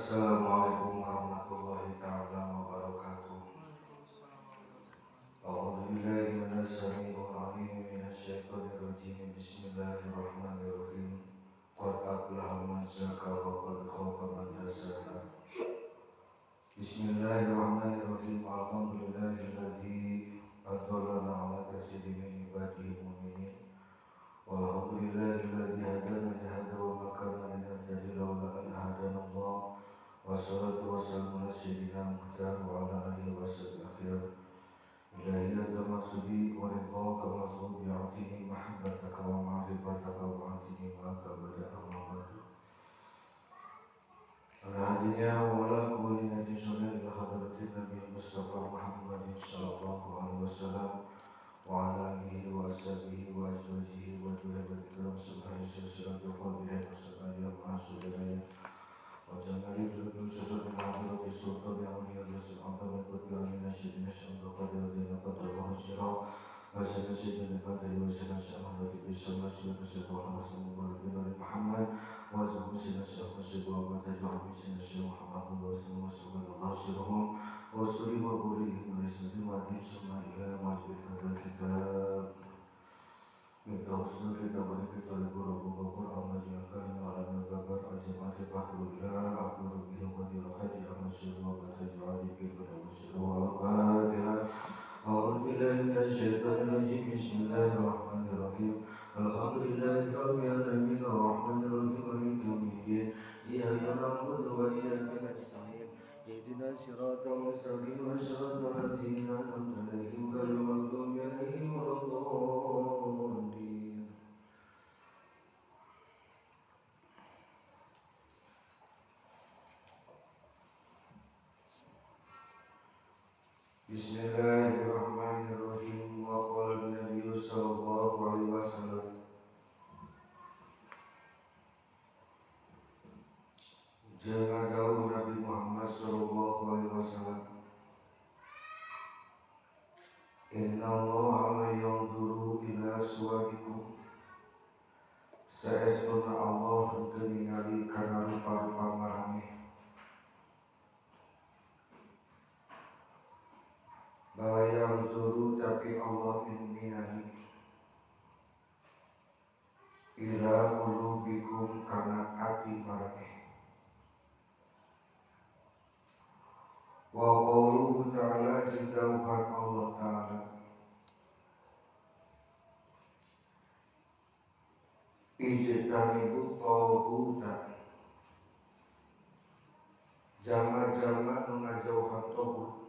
Assalamualaikum warahmatullahi taala wabarakatuh. A'udzu billahi minas samii'il 'aliim minasy syaithanir rajim. Bismillahirrahmanirrahim. Qad aflaha man zakkaha wa qad khaba man dassaha. Bismillahirrahmanirrahim. Alhamdulillahilladzi faddalana 'ala katsiirin min ibadihi mu'minin. Walhamdulillahilladzi hadana li hadza wa ma kana linahtadiya laula an hadana Allah. Wassalatu wassalamu ala sayyidina Muhammad wa ala alihi washabbihi akhir. Ilahi anta maqsudi wa ridhaka matlubi, a'tini mahabbataka wa ma'rifataka wa a'tini ma'aka bada'a wa ba'du. Ala hadinya wa ala kulli nabiyyin sallallahu hadratin Nabi Mustafa Muhammadin sallallahu alaihi wasallam wa ala alihi wa ashabihi wa azwajihi wa dzurriyyatihi kiram subhanahu wa ta'ala wa sallallahu wa jangan dulu sesuatu yang sultan yang mulia bersama dengan nasyid nasyid qadir dan qadar wa syirah wa sayyid dan qadar wa sayyid Muhammad sallallahu Muhammad wa sayyid wa taj'al sayyid Muhammad wa sallallahu sirhum wa salli wa qulihim wa sallim wa sama ila majid kitab minta husnul kita beri kita lebur kubur amma ja'alna ala al-gabar al-jama'ati faqulillah aqulu bihi wa dirhadi amma syirwa wa taj'ali bi wa al-fatiha. A'udzu billahi minasy syaithanir rajim. Bismillahirrahmanirrahim. Alhamdulillahi rabbil alamin arrahmanir rahim maliki yaumiddin. Iyyaka na'budu wa iyyaka nasta'in. Ihdinas siratal mustaqim siratal ladzina an'amta 'alaihim ghairil maghdubi 'alaihim waladdallin. Bismillahirrahmanirrahim. Wa qala an-nabiy sallallahu alaihi wasallam, jangan jauh Nabi Muhammad sallallahu alaihi wasallam, inna Allah la yanzuru ila suwarikum, saestuna Allah henteu ningali kana rupa-rupa maraneh. Bayang zuru tapi Allah ningali ila qulubikum kana ati maraneh. Wa qawluhu ta'ala, jeung dawuhan Allah ta'ala, ijtanibu taghuta, jama-jama nu ngajauhan taghut.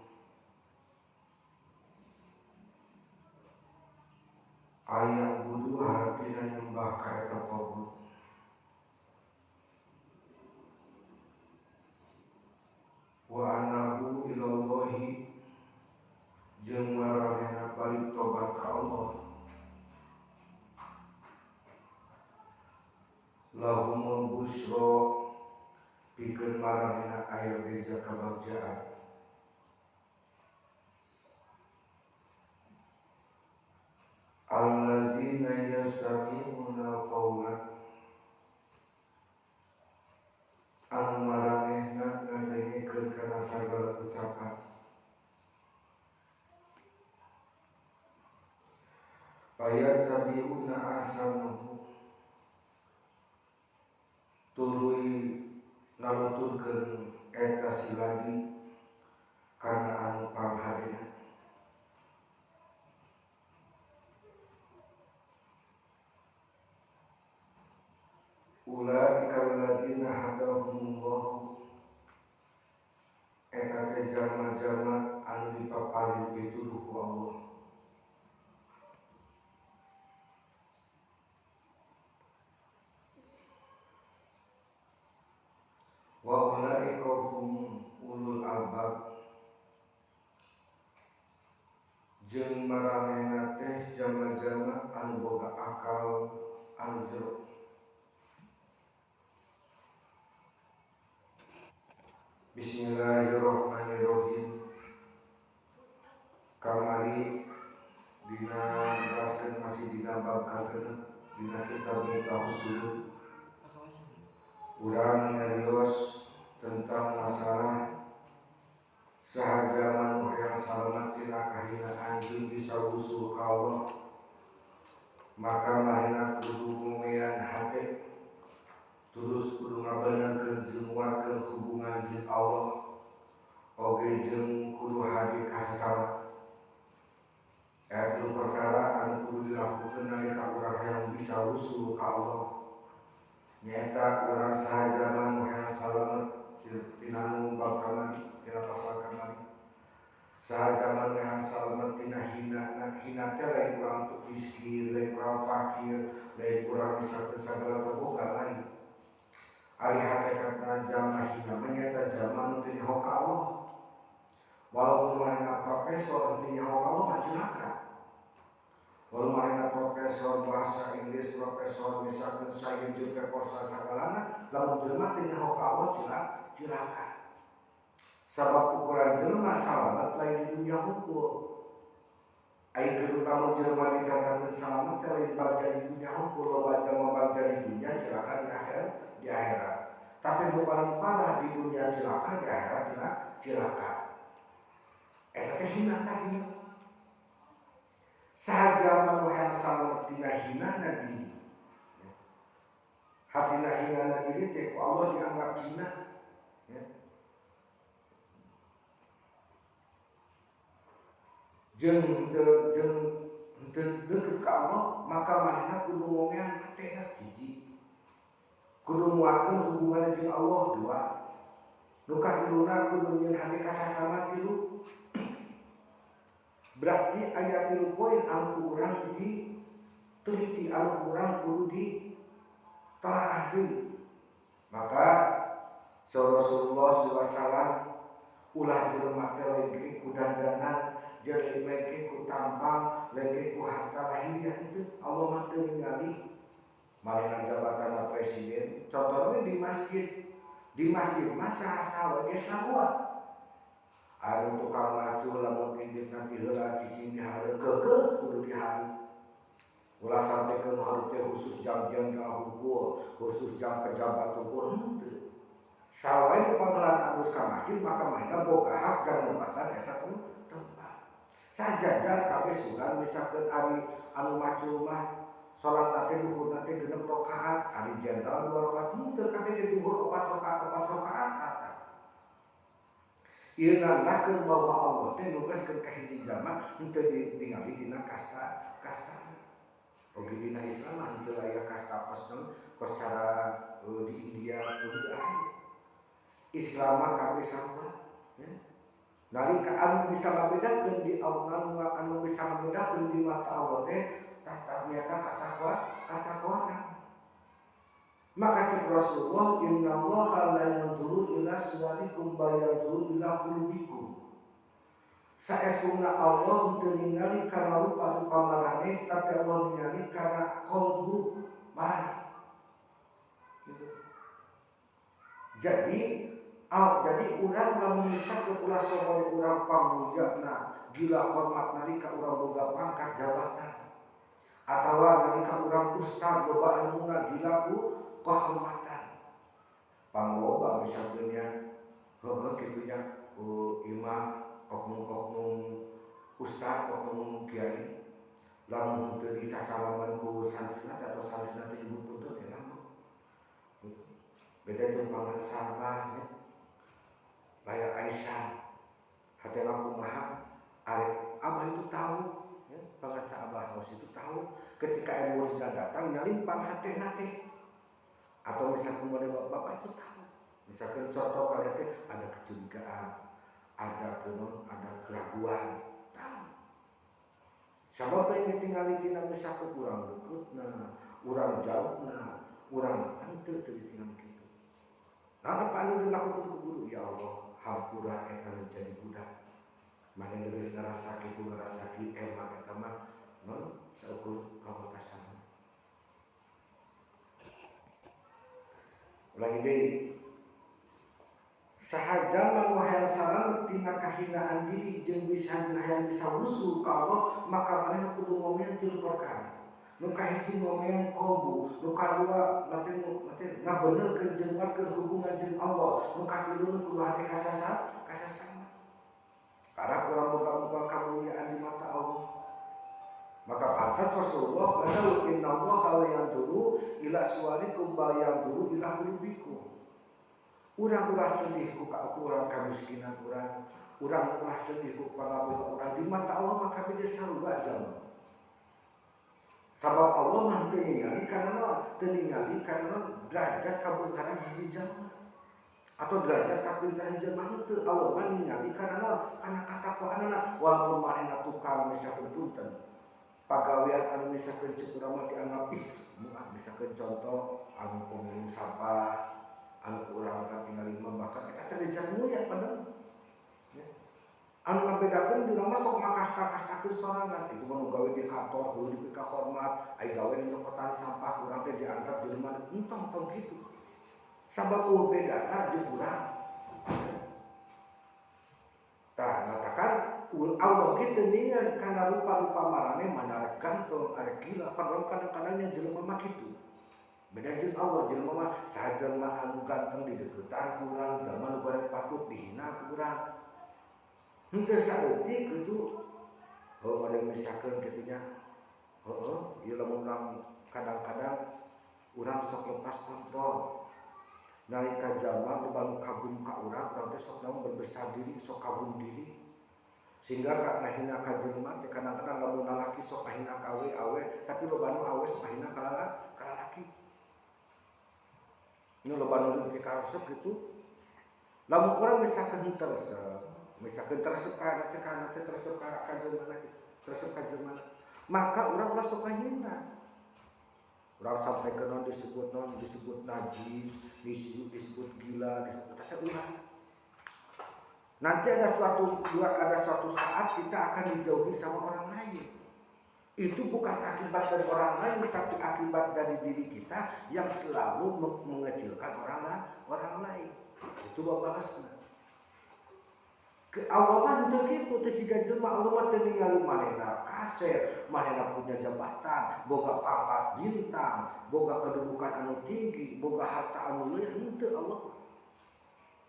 Ayat budu hartina nyembah ka eta taghut. Wa anabu ilallahi, jeung maranehna balik tobat ka Allah. Lahumul busyra, pikeun maranehna aya beja kabagjaan. Allazina yastami'una qawla, anu maranehna ngadengekeun kana sagala ucapan. Fayattabi'una ahsanahu, tuluy naluturkeun eta silagi kana anu panghadena. Ulaika alladziina hadahumullah, eta teh jalma-jalma anu dipaparin pituduh ku Allah. Wa ulaika hum ulul albab, jeung maranehna teh jalma-jalma anu boga akal anu jero. Bismillahirrahmanirrahim. Kamari dina raskeun masih dina bab kagenep dina kitab Miftahus Suluk. Urang nyarios tentang Maka manehna kudu ngomean hate terus kudu ngabenerkeun jeung nguatkeun hubungan jeung Allah oge jeung kudu hade ka sasama. Eta perkara anu kudu dilakukeun nalika urang hayang bisa wusul ka Allah nyaeta urang saha jalma nu hayang salamet tina nu bab kamari tina pasal kamari saha jalma nu hayang salamet tina hina hina teh lain urang teu miskin lain urang fakir lain urang bisa teu sagala teu boga lain ari hakikatna jalma hina mah nyaeta jalma nu teu nyaho ka Allah walaupun manehna profesor teu nyaho ka Allah mah cilaka. Walaupun manehna profesor bahasa Inggris, profesor misalkan sains jeung profesor sagalana, lamun jelema teu nyaho ka Allah cilaka. Sabab ukuran jelema salamet lain di dunia hungkul. Ai keur lamun jelema ditanggakeun salamet teh lain bagja di dunia hungkul, loba jelema bagja di dunia cilaka di akhir, di akhirat. Tapi nu paling parah di dunia cilaka, di akhirat cilaka. Eta teh hina tah hina. Saha jalma nu hayang salamet tina hinana diri. Hatina hinana diri teh ku Allah dianggap hina. Ya. Jeung teu deukeut ka Allah, maka manehna kudu ngomean hatena hiji. Kudu nguatkeun hubunganna jeung Allah dua. Nu katiluna kudu nyieun hate ka sasama tilu. Berarti aya 3 poin anu ku urang diteliti, anu ku urang kudu ditelaah deui. Maka Rasulullah sallallahu alaihi wasallam ulah jelema teh lengke ku dandanan, jeung lengke ku tampang, lengke ku harta lahiriah itu Allah mah teu ningali. Manehna jabatan presiden, contohna di masjid. Di masjid mah saha-saha we ge sarua. Anu tukang macul lamun indit nanti heula cicing di hareup keukeuh kudu dihareup. Ulah sampai ke nu hareup teh khusus jam jenderal hungkul, khusus jam pejabat hungkul henteu. Sawae nu panggelan alus ka masjid maka manehna boga hak jam nempatan eta tempat. Sajajar kabeh sugan misalkeun ari anu macul mah salat teh duhur teh 6 rakaat, ari jenderal 2 rakaat henteu kabeh ge duhur 4 rakaat, 4 rakaat eta. Ieu nandakeun bahwa Allah teh nugaskeun ka hiji jalma henteu ditingali dina kasta kasta. Oge dina Islam mah henteu aya kasta kos cara di India henteu aya. Islam mah kabeh sarua ya. Nalika anu bisa ngabedakeun di Allah anu bisa ngabedakeun di mata Allah teh ternyata katakwaan. Maka cek Rasulullah innallaha la yanzuru ila suwarikum bal yanzuru ila qulubikum. Saestuna Allah teu ningali kana rupa-rupa maraneh tapi Allah ningali kana qalbu maraneh. Gitu. Jadi urang lamun misalkeun ulah sombong urang pamulyana gila hormat nalika urang boga pangkat jabatan atawa nalika urang ustad loba ilmuna gila ku kehormatan. Pangloba misalkeun nya heuheuh kitu nya imah oknum-oknum ustad oknum kiai lamun teu disasalaman ku santrina atau santrina teh nyebut buntut ya lamun. Beda jeung pangarsama nya. Layak Aisyah hatena kumaha arek abah itu tahu ya, pangarsa abah haus itu tahu ketika aya muridna datang nyalimpang hatena teh. Atau misalkan model bapak itu tahu. Misalkan contoh kalian teh ada kecurigaan, ada kenon, ada keraguan, tahu. Sabab lain ditinggali tina misalkan urang deketna, urang jauhna, urang henteu teu ditinggali kitu. Nah, apa anu dilakukan ku guru? Ya Allah, hampura eta nu jadi budak. Maneh geus ngarasa kitu ngarasa kieu emang eta mah non saukur kawatasan. Ulangi deui. Saha jalma nu hayang salamet tina kahinaan diri jeung bisa hayang bisa wusul ka Allah, maka manehna kudu ngomean tilu perkara. Nu kahiji ngomean qalbu, nu kadua mate ngabenerkeun jeung nguatkeun hubungan jeung Allah, nu katilu nu kudu hate kasasama. Karena urang boga-boga kamuliaan di mata Allah. Maka pantas Rasulullah kata innallaha la yanzuru ila suwarikum bal yanzuru ila qulubikum. Urang ulah sedih ku urang kamiskinan urang, urang ulah sedih ku pangaboga urang di mata Allah maka beda sarua jalma. Sabab Allah mah teu ningali kana naon? Teu ningali kana derajat kabeungharan hiji jalma atau derajat kapintaran jelma henteu. Allah mah ningali kana naon? Kana katakwaanana walaupun manehna tukang misalkan punten pagawean anu misalkan cek urang mah dianggap ih misalkan contoh anu pemulung sampah anu urang katingali mah bahkan eta teh derajat mulia padahal ya. Anu ngabedakeun di urang mah sok makasar-kasarkeun sorangan itu mah nu gawe di kantor kudu dipika hormat ai gawe di nyokotan sampah urang teh dianggap jelema entong tong kitu sabab eueuh bedana jeung urang. Tah matakan Allah kitu ningali kana rupa-rupa marane mana rek ganteng arek gila padahal kadang-kadangnya jelema mah kitu. Beda jeung Allah jelema mah saha jelema anu ganteng dideukeutan ku urang, jelema nu goreng patut dihina ku urang. Henteu saeutik kitu heuh ada misakeun kitu nya. Heueuh ieu lamun urang kadang-kadang urang sok lepas kontrol. Nalika jalma loba nu kagum ka urang, urang teh sok naon berbesar diri, sok kagum diri. Sehingga ka ngahina ka jelema teh kadang-kadang lamun lalaki sok ngahina ka awe awe, tapi loba nu awe sok ngahina ka lalaki. Nu loba nu dikaresep kitu. Lamun urang misalkan teu resep, misalkan teresep ka teh kana teh teresep ka jelema kitu, teresep ka jelema. Maka urang ulah sok ngahina. Urang sampai ke non disebut najis, disebut gila, disebut teh ulah. Nanti ada suatu saat kita akan dijauhi sama orang lain. Itu bukan akibat dari orang lain, tapi akibat dari diri kita yang selalu mengecilkan orang lain. Itu babalasna. Ke Allah mah henteu kitu teh siga jelema Allah mah teu ningali manehna kasep, manehna punya jabatan, boga pangkat bintang, boga kedudukan anu tinggi, boga harta anu leuwih henteu Allah.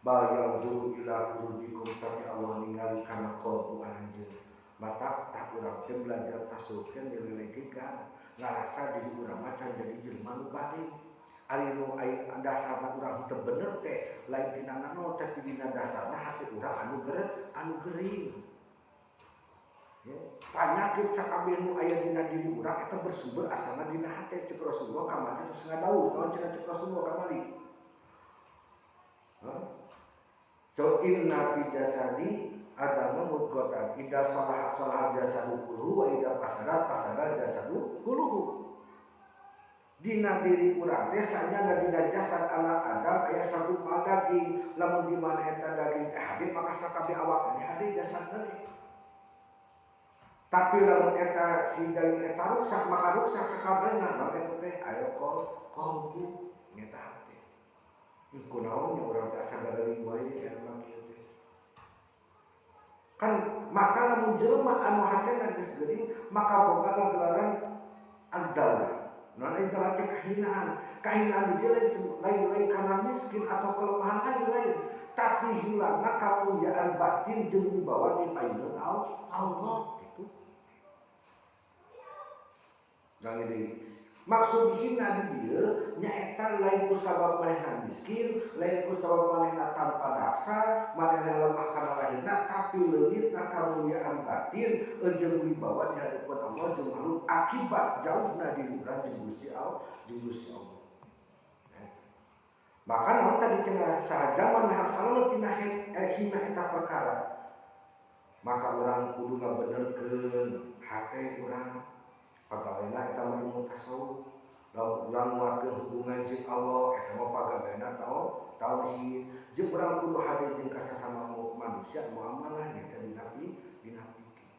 Bal yanzuru ila qulubikum tapi Allah ningali kana qalbu anjeun. Mata tak urang teh belajar tasawuf teh dilelegekan, ngarasa diri urang mah can jadi jelema nu balik. Ari nu aya dasarna urang teu bener teh lain tina naon tapi dina dasarna hati urang anu gering. Ya, panyakit sakabeh nu aya dina diri urang eta bersumber asalna dina hate cek Rasulullah kamari terus ngadawuh naon cenah cek Rasulullah kamari. Hah? So inna fi jasadi adama mudghatan idza salaha salaha jasadu kulluhu wa idza fasada fasada jasadu kulluhu. Dina diri urang teh sanyana dina jasad anak Adam aya sagumpal daging lamun di mana eta daging teh hade maka sakabeh awak teh hade jasadna teh. Tapi lamun eta si daging eta rusak maka rusak sakabehna naon eta teh ayo qalbu nyata hate. Kunaon nya urang teh asa gareling wae eta mah kieu teh. Kan maka lamun jelema anu hatena geus geuring maka boga gelaran adzallah. Nah, itu teh kehinaan. Kehinaan di dia lain karena miskin atau kelemahan lain-lain, tapi hilangna kemuliaan batin jeung dibawa di payunan Allah itu. Jangan di maksud hina di dieu nyaeta lain ku sabab manehna miskin, lain ku sabab manehna tanpa daksa, manehna lemah kana lahirna, tapi leungitna kamuliaan batin jeung wibawa di hadapan Allah jeung makhluk akibat jauhna diri urang jeung Gusti Allah, jeung Gusti Allah. Maka naon tadi cenah sajaman harsana tina hina eta perkara. Maka urang kudu ngabenerkeun hate urang. Pagaweana eta mah ilmu tasawuf. Lamun urang nguatkeun hubungan jeung Allah eta mah pagaweana tauhid. Jeung urang kudu hade jeung ka sasama manusia muamalah nya dina fikih.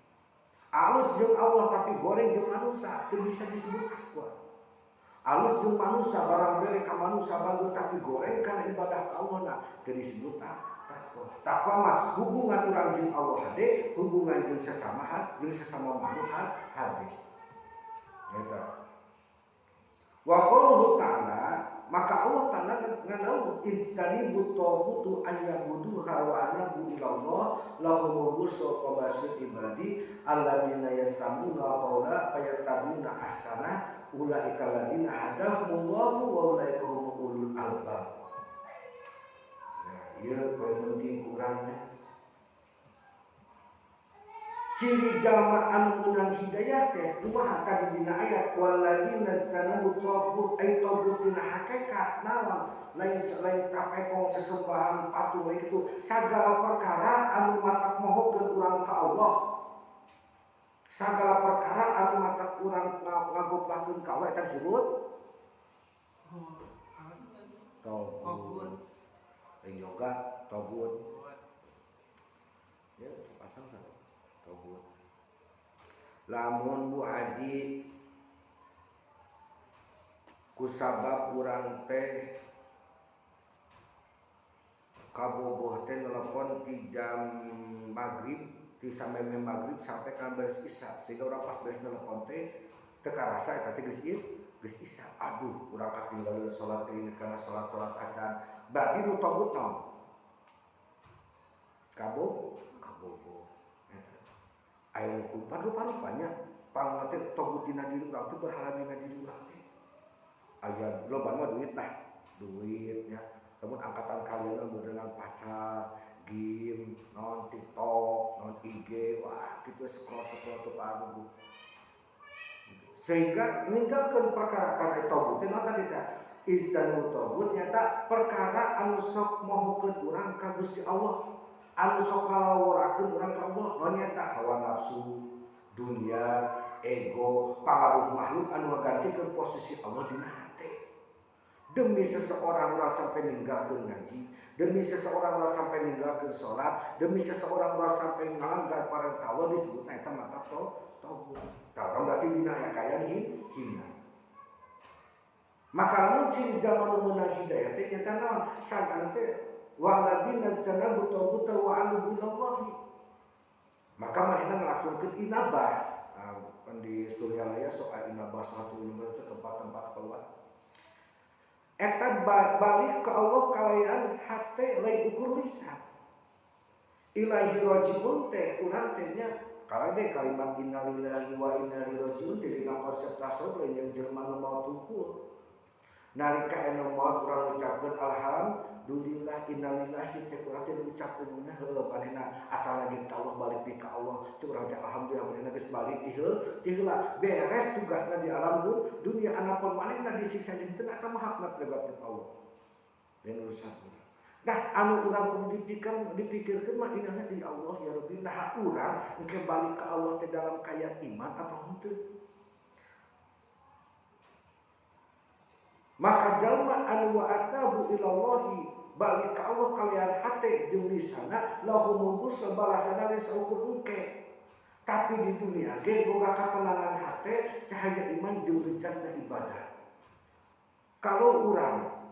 Alus jeung Allah tapi goreng jeung manusia teu bisa disebut takwa. Alus jeung manusia barang bere ka manusia bagus tapi goreng kana ibadah ka Allah nah teu disebut takwa. Takwa mah hubungan urang jeung Allah hade, hubungan jeung sesama jeung sesama makhluk hade. Eta. Wa qauluhu ta'ala maka Allah ta'ala nganau istanibu taghutu an yabuduha wa anabu anabu ilallah lahumul busra wa basyir ibadi alladzina yastamuna qawla fayattabi'una ahsana ulaika alladzina hadahumullahu wa ulaika humul ulul albab. Nah, ieu poin penting kurangnya. Ciri jalma anu meunang hidayah teh kumaha tadi dina ayat walladzina istanabu tagut ay tagut dina hakikat naon lain lain tapekong sesembahan patung lain itu segala perkara anu matak mohokeun urang ka Allah, segala perkara anu matak urang ngagoplakeun ka Allah eta disebut tagut. Lain yoga tagut ya sepasang kan togut. Lamun Bu Haji kusabab urang teh kabogoh teh nelpon ti jam maghrib ti sameme maghrib sampai ka beres isya sehingga urang pas beres nelpon teh teu karasa eta teh geus isya. Aduh urang katinggalan salat teh inget kana salat-salat acan. Berarti nu togut naon? Kabogoh. Aya nu kumpan rupa-rupanya pang teh togut dina diri urang teh berhala dina diri urang teh. Aya loba mah duit lah, duit ya. Lamun angkatan kalian mah beunang pacar, game, non TikTok, non IG, wah kitu scroll-scroll teu paruguh. Sehingga ninggalkeun perkara kana togut teh naon tadi teh? Izdanu togut nyata perkara anu sok mohokeun urang ka Gusti Allah. Anu sok ngalaworakeun urang ka Allah, naon nyata hawa nafsu, dunia, ego, pangaruh makhluk anu ngagantikeun posisi Allah dina hate. Demi seseorang ulah sampai ninggalkeun ngaji, demi seseorang ulah sampai ninggalkeun salat, demi seseorang ulah sampai ngalanggar parentah Allah disebutna eta mata togut. Tah urang berarti dina aya kaayaan hina. Maka lamun ciri jalma nu meunang hidayah teh nyata naon? Sagala teh walladzina istanabu taguta wa anabu ilallahi. Maka manehna ngalaksanakeun inabah. Nah, kan di Suryalaya soal inabah satu inabah itu tempat-tempat keluar. Eta balik ke Allah kalayaan hate lain ukur lisan. Ilaihi rajiun teh urang teh nya karena deh kalimat innalillahi wa inna ilaihi rajiun teh dina konsep tasawuf lain yang jelema nu maot hungkul. Nalika anu maot urang ngucapkeun alhamdulillah innalillahi teh urang teh ngucapkeun na heueuh manehna asal lagi ka Allah balik di ka Allah cek urang teh alhamdulillah manehna geus balik ti heula beres tugasna di alam dunia anapun manehna disiksa jeung teu eta mah hakna negatif Allah dan urusan urang. Nah anu urang kudu dipikirkeun mah inna ya Allah ya Rabbi nah urang engke balik ka Allah teh dalam kaayaan iman atau henteu. Maka jalma anu wa atabu ilallahi balik ka Allah kalian hate jeung lisana lahumul busra balasana saukur engke. Tapi di dunia ge boga katenangan hate cahaya iman jeung rejatna ibadah. Kalau urang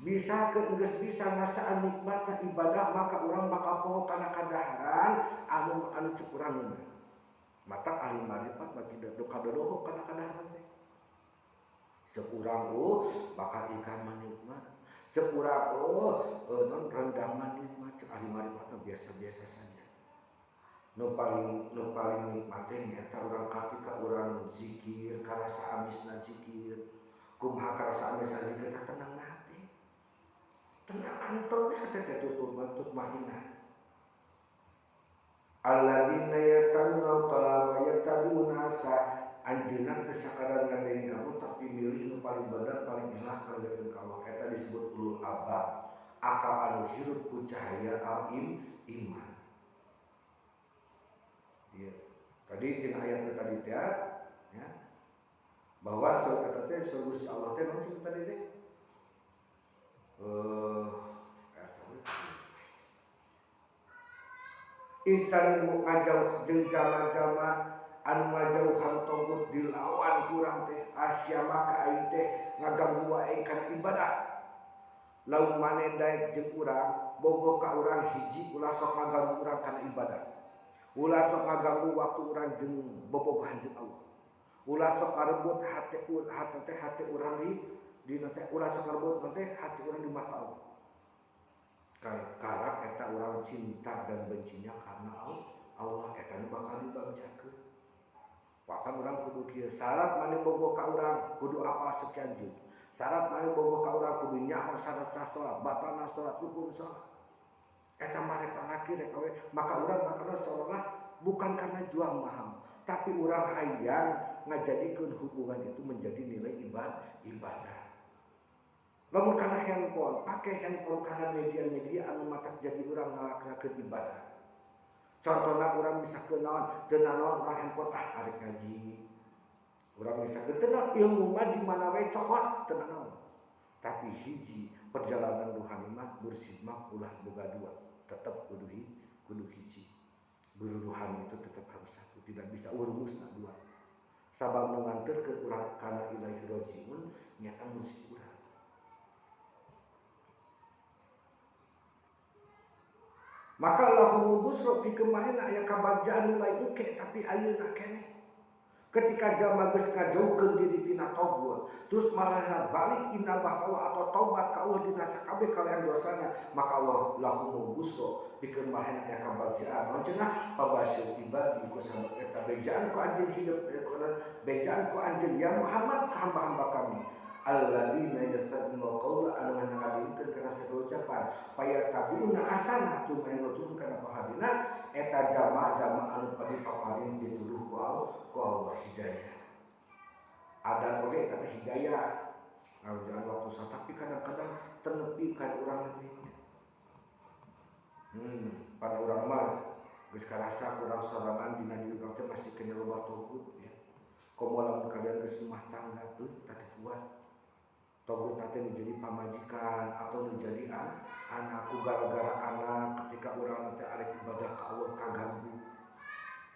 bisa ke geus bisa ngasaan nikmatna ibadah maka urang bakal poho kana kadaharan anu anu cek urang ngeunah. Matak ahli marifat mah tidak kadodoho kana kadaharan teh. Sekurang bakar ikan mah nikmat, sekurang non rendang mah nikmat, cek ahli marifat biasa-biasa saja. Nu paling nikmat teh nyaeta urang katika urang zikir, karasa amisna zikir, kumaha karasa amisna zikir teh tenang hati. Tenang anteng hati teh tutur tutmainah. Alladzina yastami'una qala wa yattabi'una sa anjeunna teh sakadar ngadenge Allah tapi milih nu paling bener paling ikhlas ngarjakeun ka Allah eta disebut ulul albab akal anu hirup ku cahaya al iman. Ieu tadi dina ayat tadi teh ya bahwa eta teh Gusti Allah teh naon cik tadi teh Insanu ngajauh jeung jalma-jalma anu ngajauhan togut dilawan kurang teh Asia maka aing teh ngaganggu wae kana ibadah. Lamun maneh daek jeung urang bogoh ka urang hiji ulah sok ngaganggu urang kana ibadah. Ulah sok ngaganggu waktu urang jeung bobogohan jeung Allah. Ulah sok ngarebut hate hate hate urang di dina teh ulah sok ngarebut teh hate urang di mata Allah. Karak eta urang cinta dan bencinya karena Allah eta nu bakal dibangjakeun. Bahkan urang kudu kieu, syarat maneh bogoh ka urang kudu apal sekian juz. Syarat maneh bogoh ka urang kudu nyaho syarat sah salat, batalna salat, hukum salat. Eta mah rek lalaki rek awewe, maka urang makana seolah bukan karena juang mahal, tapi urang hayang ngajadikeun hubungan itu menjadi nilai ibadah. Lamun kana handphone, pake handphone kana media-media anu matak jadi urang ngalaksanakeun ibadah. Contohna urang bisa ke naon, teu nanaon urang handphone ah arek ngaji. Urang bisa ke teu naon, ilmu mah di mana we cokot teu nanaon. Tapi hiji perjalanan ruhani mah mursyid mah ulah boga dua, tetep kudu hiji. Guru ruhani itu tetap harus satu, tidak bisa urumusna dua. Sabab nu nganterkeun urang kana ilaihi rajiun nyata mursyid urang. Maka lahumul busra pikeun manehna aya kabagjaan nu lain oke tapi ayeuna keneh. Ketika jalma geus ngajauhkeun diri tina togut, terus manehna balik inabah ka Allah atau tobat ka Allah dina sakabeh kalayan dosana, maka Allah lahumul busra pikeun manehna aya kabagjaan. Naon cenah pabasir ibadi ku sabab eta bejaan ku anjeun hidup bejaan ku anjeun ya Muhammad ka hamba-hamba kami. Alladzina yastami'una qawla anu ngadengkeun kana sagala ucapan fayatabi'una ahsana tu manutun kana pahadina eta jama-jama anu dipaparin dituduh ku Allah hidayah. Adan oge eta teh hidayah. Jangan waktu sah, tapi kadang-kadang ternepi kan urang nanti. Pada urang mah geus karasa kurang sorangan dina diri urang teh masih kena loba togut ya. Komo lamun kalian geus rumah tangga tuh teh kuat. Togut nanti menjadi pamajikan atau menjadi anak ku gara-gara anak ketika orang nanti arek ibadah ka Allah kaganggu,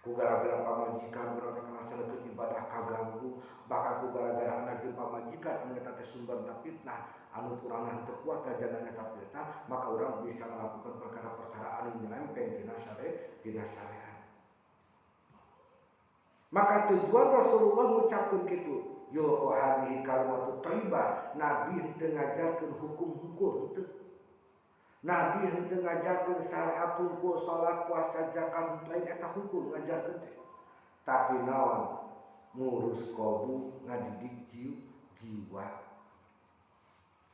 ku gara-gara pamajikan orang teh ngalaksanakeun ibadah kaganggu, bahkan ku gara-gara anak jeung pamajikan anu eta teh sumberna fitnah anu urang teu kuat ngajaran eta fitnah, maka orang bisa melakukan perkara-perkara anu nyelempeng dina syariat. Maka tujuan Rasulullah ngucapkeun kitu, yulqa hadhihi kalimatu thayyibah, Nabi henteu ngajarkeun hukum-hukum henteu. Nabi henteu ngajarkeun syariat hukum salat, puasa, zakat, lain eta hukum ngajarkeun teh. Tapi naon? Ngurus kalbu, ngadidik jiwa.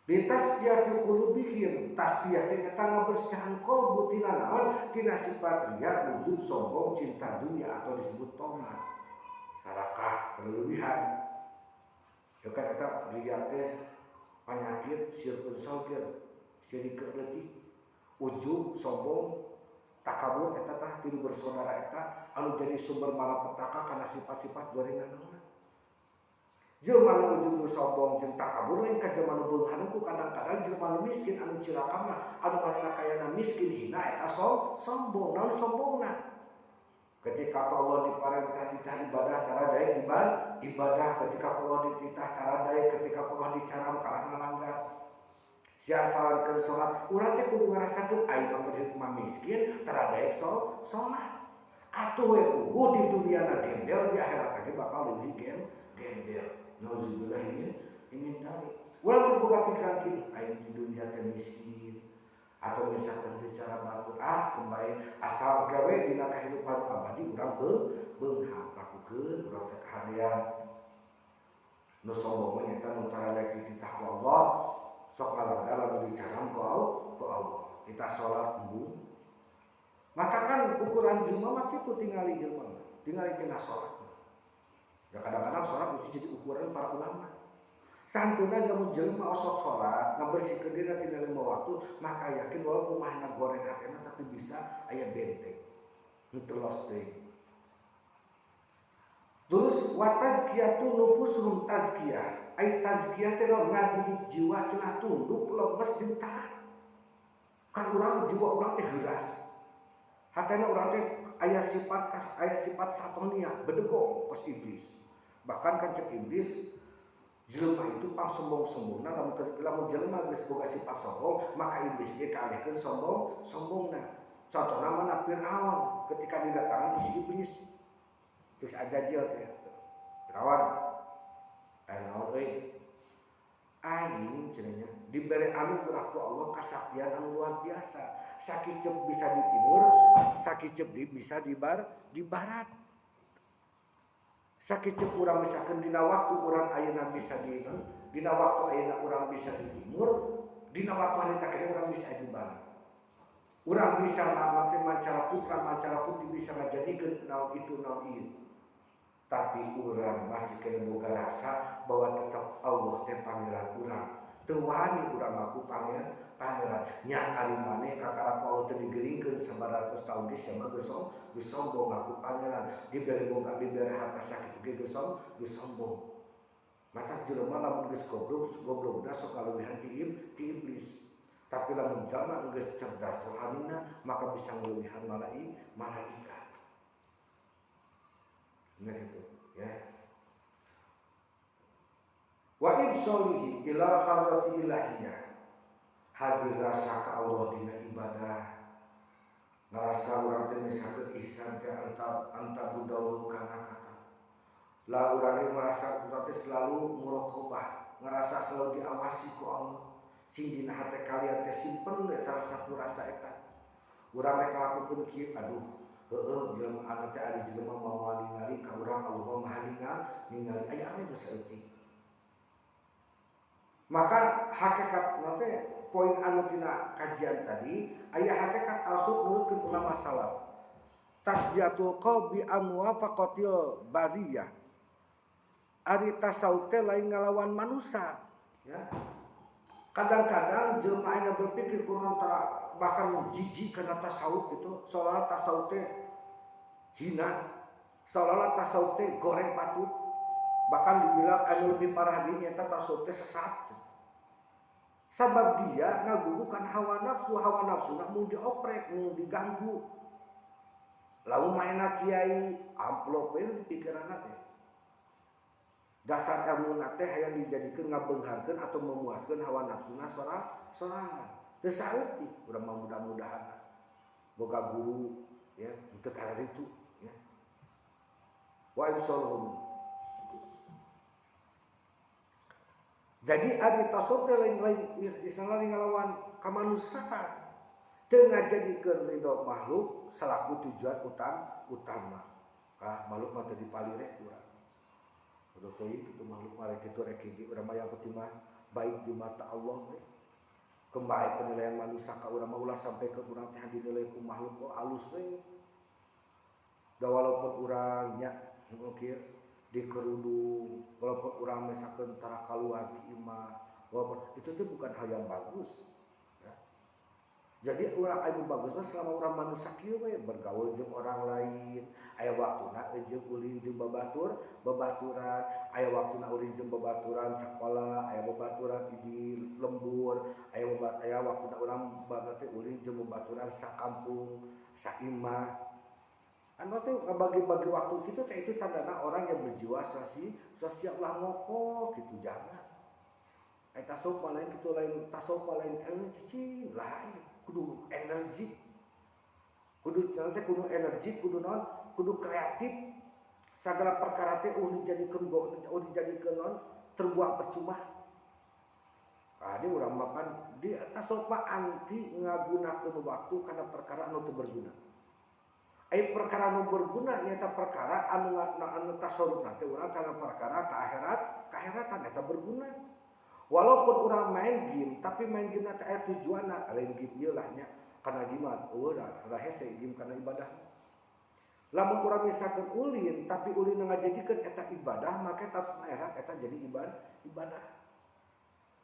Bitasfiyati qulubihim, tasfiyah teh eta ngabersihan kalbu tina naon? Tina sifat riya, ujub, sombong, cinta dunia atau disebut tomat. Sarakah, berlebihan. Ya kan eta riya teh penyakit syirkun saugir, syirik leutik, ujub, sombong, takabur eta tah tilu bersaudara eta anu jadi sumber malapetaka kana sifat-sifat gorengan naon. Jelema nu ujub sombong jeung takabur lain ka jelema nu beunghar ku kadang-kadang jelema nu miskin anu cilaka mah anu manehna kayana miskin hina eta sombong. Naon sombongna? Ketika Allah diparentah titah ibadah tara daek ibadah, ketika Allah dititah tara daek, ketika Allah dicaram kalah ngalanggar. Sia salatkeun salat, urang teh kudu ngarasakeun aing mah hidup mah miskin tara daek salat. Atuh we kudu di dunia na gembel, di akhirat ge bakal leuwih gembel. Nauzubillah min dzalik. Urang kudu boga pikiran kieu, aing di dunia teh miskin atau misalkan bicara batur kembali asal gawe dina kehidupan abadi urang beunghar lakukeun urang teh kahadean nu sombong mah nyaeta nu tara daek dititah ku Allah sok ngalanggar lamun dicaram ku Allah kita salat embung maka kan ukuran jelema mah kitu tingali jelema tingali tina salat ya kadang-kadang salat itu jadi ukuran para ulama. Santuna jamu jelema osok salat ngabersihkeun diri tina lima waktu maka yakin walaupun mahna goreng hatena tapi bisa aya benteng nu telos deui. Terus wa tazkiyatu nufusuhum tazkiyah ai tazkiyah teh ngadidik jiwa cenah tunduk lemes jeung taat. Kan urang jiwa urang teh heuras. Hatena urang teh aya sifat satonia bedegong kos iblis. Bahkan kan cek iblis jelema itu pang sombong-sombongna, lamun jelema geus boga sifat sombong maka iblis ge kaalihkeun sombong-sombongna. Contohna mana Firaun ketika didatangan ku si iblis terus ajajil teh Firaun aya naon euy Aing cenah dibere anugerah ku Allah kasaktian anu luar biasa. Sakiceup bisa di timur, sakiceup bisa di di barat. Sakiceup urang misalkan dina waktu urang ayeuna bisa di dina waktu ayeuna urang bisa di timur, dina waktu harita keneh urang bisa di barat. Urang bisa ngamati mancara putra, mancara putri bisa ngajadikeun naon itu naon ieu. Tapi urang masih kena boga rasa bahwa tetap Allah teh pangeran urang. Teu wani urang ngaku pangeran. Nya ari maneh kakara Allah teh digeringkeun 900 tahun di sama geus sombong ngaku pangeran. Dibere boga dibere harta sakitu ge geus sombong. Mata jelema lamun geus goblok, goblokna sok kaleuwihan ti iblis. Tapi lamun jalma geus cerdas rohanina maka bisa ngaleuwihan malaikat. Nah itu ya. Wa ibsolihi ila hadrati ilahiyah. Hadir rasa ka Allah dina ibadah. Ngarasa urang teh misalkeun ihsan teh anta budallahu kana kata. Lah urang teh merasa urang teh selalu muraqabah, ngerasa selalu diawasi ku Allah. Sing dina hate kalian teh simpen we salah satu rasa eta. Urang teh kalakukeun kieu, aduh, heueuh jelema anu teh ari jelema moal ningali ka urang Allah maha ningali aya ane geus saeutik. Maka hakikat teh poin anu tina kajian tadi aya hakikat tasawuf nurutkeun ulama salaf. Tasbiyatul qalbi amwafaqatil bariyah. Ari tasawuf teh lain ngalawan manusia ya. Kadang-kadang jelema aya berpikir kurang tara bahkan jijik karena tasawuf gitu, seolah-olah tasawuf teh hina, seolah-olah tasawuf teh goreng patut. Bahkan dibilang anu lebih parah deui nyata tasawuf teh sesat. Sabab dia ngagugukan hawa nafsu mun dioprek, mun diganggu. Lamun maena kiai amplop we pikiranna teh. Dasar ilmuna teh hayang dijadikeun ngabeungharkeun atau memuaskeun hawa nafsuna sorangan. Teu saeutik urang mah mudah-mudahan boga guru ya teu kararitu ya. Wa ibsalhum. Jadi ari tasawuf teh lain-lain istilah ngalawan kamanusiaan. Teu ngajadikeun ridho makhluk selaku tujuan utama. Kah makhluk mah teu dipalireh urang. Udah teuing kitu makhluk mah rek kitu rek hiji urang mah yang penting mah baik di mata Allah we. Kembali penilaian manusia ka urang mah ulah sampai ke urang teh dinilai ku makhluk oh alus we. Da walaupun urang nya kieu dikerudung, walaupun urang misalkan tara kaluar ti imah, walaupun itu tuh bukan hal yang bagus. Ya. Jadi urang anu bagus mah selama urang manusia kieu we bergaul jeung orang lain, aya waktuna jeung ulin jeung babaturan, aya waktuna ulin jeung babaturan sakola, aya babaturan di lembur, aya waktuna urang berarti ulin jeung babaturan sakampung, saimah. Anu teh bagi-bagi waktu kitu teh itu tandana orang yang berjiwa sosial lah ngoko gitu jangan. Eta tasawuf lain kitu lain tasawuf lain cicing lain kudu energi. Kudu teh kudu energi, kudu naon? Kudu kreatif. Segala perkara teh eueuh dijadikeun eueuh dijadikeun naon? Terbuang percuma. Adi urang makan di tasawuf mah anti ngagunakeun waktu kana perkara anu teu berguna. Ai perkara anu berguna nyata perkara anu tasawuf teh urang kana perkara ka akhirat, kakhiratan eta berguna. Walaupun urang main game, tapi main game teh aya tujuanna, lain game ieu lah nya kana gimana? Eueuh da hese game kana ibadah. Lamun urang misalkeun ulin, tapi ulin ngajadikeun eta ibadah, maka tas akhirat eta jadi ibadah.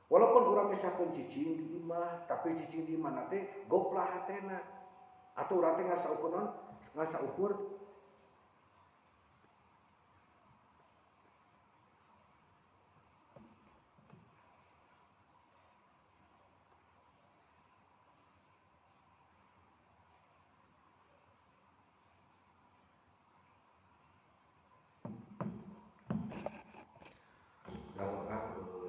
Walaupun urang misalkeun cicing di imah, tapi cicing di imah teh goplah hatena. Atau urang teh ngasa ukur naon? Ngasa ukur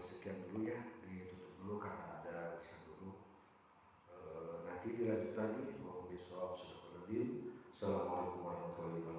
sekian dulu ya, ditutup dulu karena ada urusan dulu. Nanti dilanjut lagi besok. Assalamualaikum warahmatullahi wabarakatuh.